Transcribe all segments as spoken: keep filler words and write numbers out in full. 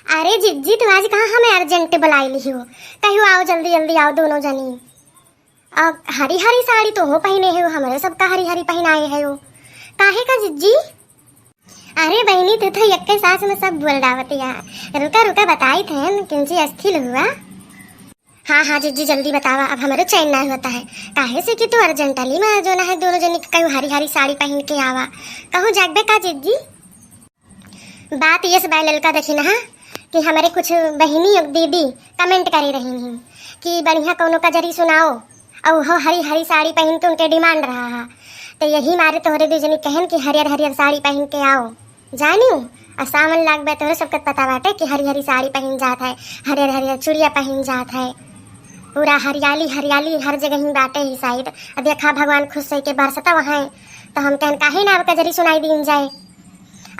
अरे जिज्जी, तू आज कहाँ हमें urgent बुलाई लिहियो? कहियो आओ, जल्दी जल्दी आओ दोनों जनी। अब हरी हरी साड़ी तोहो पहिने हो, हमरे सबका हरी हरी पहिनाए हो। काहे का जिज्जी? अरे बहिनी, तू तो यक्के सांस में सब बोल डावत या। रुका रुका, बताई थे न, किंची अस्थिर हुआ। हाँ हाँ जिज्जी, जल्दी बतावा, अब हमरो चैन ना होता है। काहे से कि तू urgently में जो ना है, दोनों जनी के कहूँ हरी हरी साड़ी पहिन के आवा। कहूँ जागबे का जिज्जी? बात ये से बाय ललका देखी ना कि हमरे कुछ बहिनी और दीदी comment करे रही हैं कि बढ़िया कौनो कजरी सुनाओ, और वो हरी हरी साड़ी पहिन के उनके demand रहा है। तो यही मारे तोहरे दू जनी कहन कि हरियर हरियर साड़ी पहिन के आओ, जानियो। और सावन लाग बे, तोहरे सबके पता बाटे कि हरी हरी साड़ी पहिन जात है, हरियर हरियर चूड़िया पहिन जात है, पूरा हरियाली हरियाली हर जगह ही बाटे ही शायद। अब देखा भगवान खुश होई के बरसता वहाँ, तो हम कहन काहे ना अब कजरी सुनाई दीन जाए।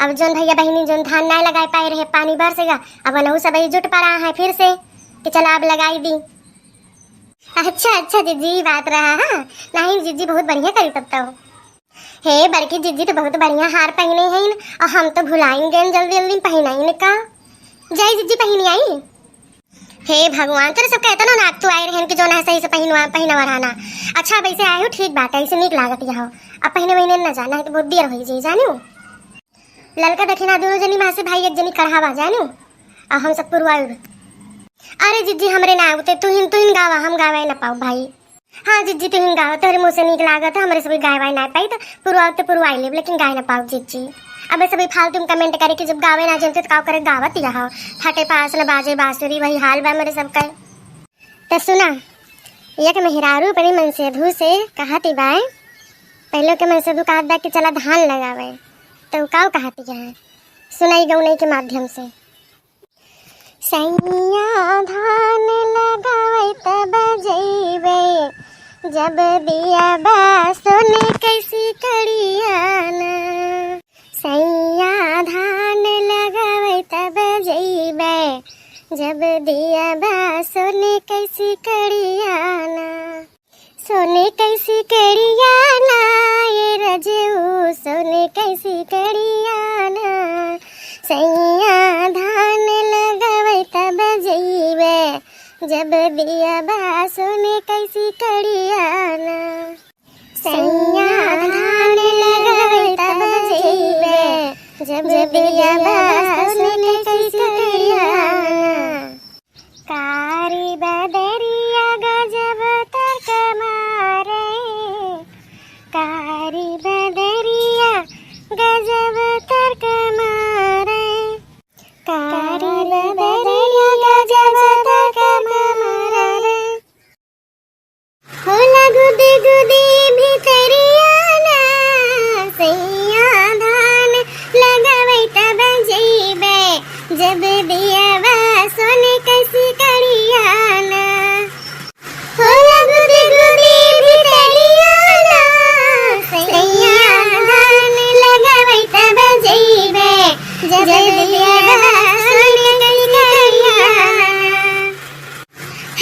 अब जोन भैया बहिनी जोन धान ना लगाए पाए रहे, पानी बरसेगा, अब वनहु सब ही जुट पड़ा है फिर से कि चला अब लगाई दी। अच्छा अच्छा जिज्जी, ई बात रहा। हाँ नहीं जिज्जी, बहुत बढ़िया करी तब तो। हे बड़की जिज्जी तो बहुत बढ़िया हार पहिने हैं, और हम तो भुलाइन गए जल्दी जल्दी पहिनाइन का। जाई जिज्जी पहिन आई। हे भगवान, तोरे सबके एतना नाक तू आए रहन कि जो ना सही से पहिनवा, पहिनवा रहना। अच्छा, अब ऐसे आए हो, ठीक बात है, ऐसे नीक लागत यह हो। अब पहिने महीने न जाना है तो बहुत देर होई जाई, जानियो। ललका देखी ना, दोनों जनी माँ से भाई एक जनी कढ़ावा, जानियो। अब हम सब पुरवाई। अरे जिज्जी, हमरे ना आवते, तू हिन, तू हिन गावा, हम गावे ना पाओ भाई। हाँ जिज्जी, तू हिन गावा, तोहरे मुँह से नीक लागत है, हमरे सब गाए वाए ना पाई तो पुरवाओ तो पुरवाई लेब, लेकिन गाए ना पाओ जिज्जी। अब सब फालतू में comment करे कि जब गावे ना जानते तो का करे, गावत यह हो। फटे पास न बाजे बांसुरी, वही हाल बा मेरे सब का। तो सुना, एक मेहरारू अपनी मनसेधु से कहती बाय, पहले के मनसेधु कहत बा कि चला धान लगावे, तो उ काऊ कहती है, सुनाई गौनई के माध्यम से। सैया धान लगावे तब जइबे, जब दिया बा सोने कैसी कड़ियाना। सैया धान लगावे तब जइबे, जब दिया बा सोने कैसी कड़ियाना। सोने कैसी कड़ियाना, ये रजऊ, सोने कैसी कड़ियाना। सैया धान लगावे तब जइबे, जब दिया बा सोने कैसी कड़ियाना। सैया धान लगावे तब जइबे, जब दिया बा सोने कैसी कड़ियाना। कारी बदरिया गजब तर्क मारे, कारी बदरिया गजब तर्क मारे, कारी बदरिया गजब तर्क मारे। होला गुदी गुदी भितरिया ना, सैया धान लगावे तब जइबे, जब दिया बा सोने कैसी कड़ियाना। होला गुदी गुदी भितरिया ना, सैया धान लगावे तब जइबे, जब दिया बा सोने कैसी कड़ियाना।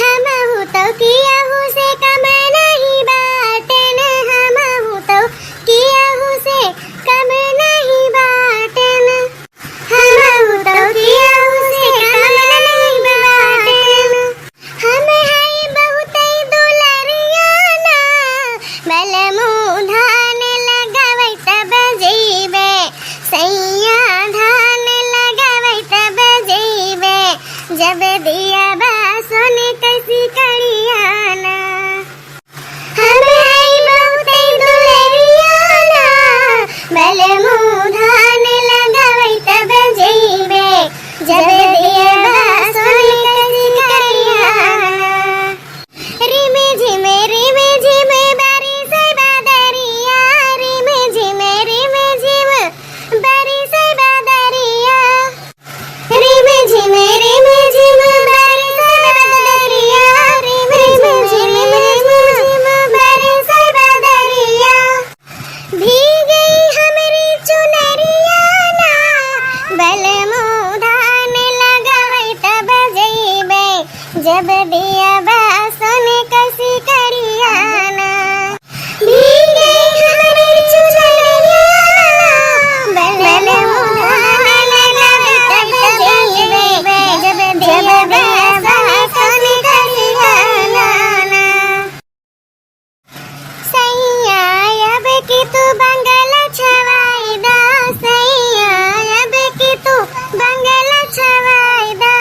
हमहू तो कियाहू से कम नहीं बाटेन, हमहू तो कियाहू से कम नहीं बाटेन, हमहू तो कियाहू से कम नहीं बाटेन। हम हई बहुतै दुलरिया ना, बलमू धान लगावे तब जइबे, सैया धान लगावे तब जइबे, जब दिया बा सोने कैसी कड़ियाना। हम हई बहुतै दुलरिया ना, बलमू धान लगावे तब जइबे, जब दिया बा सोने कैसी कड़ियाना। रिम झिम रिम झिम बारिश बदरिया, रिम झिम रिम झिम बारिश बदरिया। रिम झिम रिम झिम बारिश बदरिया, रिम झिम छवाई दा,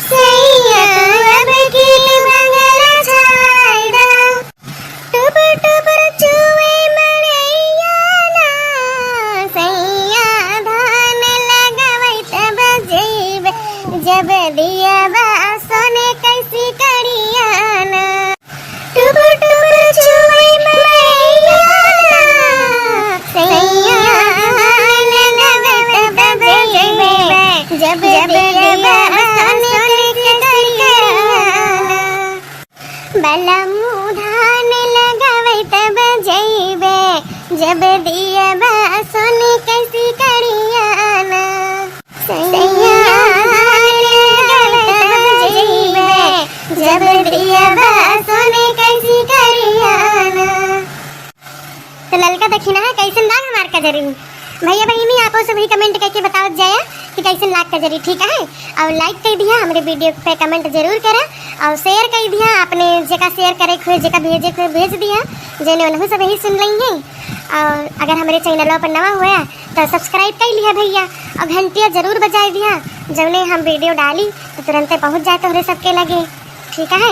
सैया अब की बंगला छवाई दा। टुपुर टुपुर चुवे मड़ैया ना, सैया धान लगावै तब जइबे, जब दियबा सोने कैसी करिया ना। टुपुर टुपुर चुवे मड़ैया ना, सैया धान लगावै तब जइबे, जब दियबा सोने कैसी करिया ना। बलमू धान लगावै तब जइबे, जब दियबा सोने कैसी करिया ना। सैया धान लगावै तब जइबे, जब दियबा सोने कैसी करिया ना। तो ललका देखी ना कैसन लाग हमार कजरी। भैया बहिनी, आपो सब ही comment करके बतावत जाया कि कैसन लाग कजरी, ठीक है? और like कर दिया, हमरे video पे comment जरूर करा और share कर दिया। आपने जेका share करे के हुए, जेका भेजे के हुए, भेज दिया, जेने उनहु सब ही सुन लेंगे। और अगर हमरे channel पर नवा हुआ तो subscribe कर लिया भैया, और घंटिया जरूर बजाए दिया, जौने हम video डाली तो तुरंते पहुँच जाए तोहरे सबके लगे, ठीक है?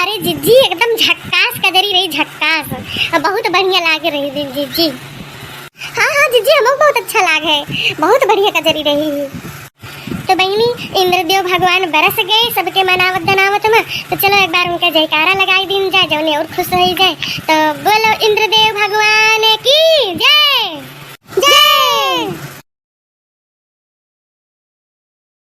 अरे जिज्जी, एकदम झक्कास कजरी रही, झक्कास। अब बहुत बढ़िया लाग रही थी जिज्जी। हाँ, हाँ जिज्जी, हमको बहुत अच्छा लाग है, बहुत बढ़िया कजरी रही। तो बहिनी, इंद्रदेव भगवान बरस गए सबके मनावत धनावत में, तो चलो एक बार उनका जयकारा लगाई दीन जाए, जौने और खुश हो जाए। तो बोलो इंद्रदेव भगवान की जय।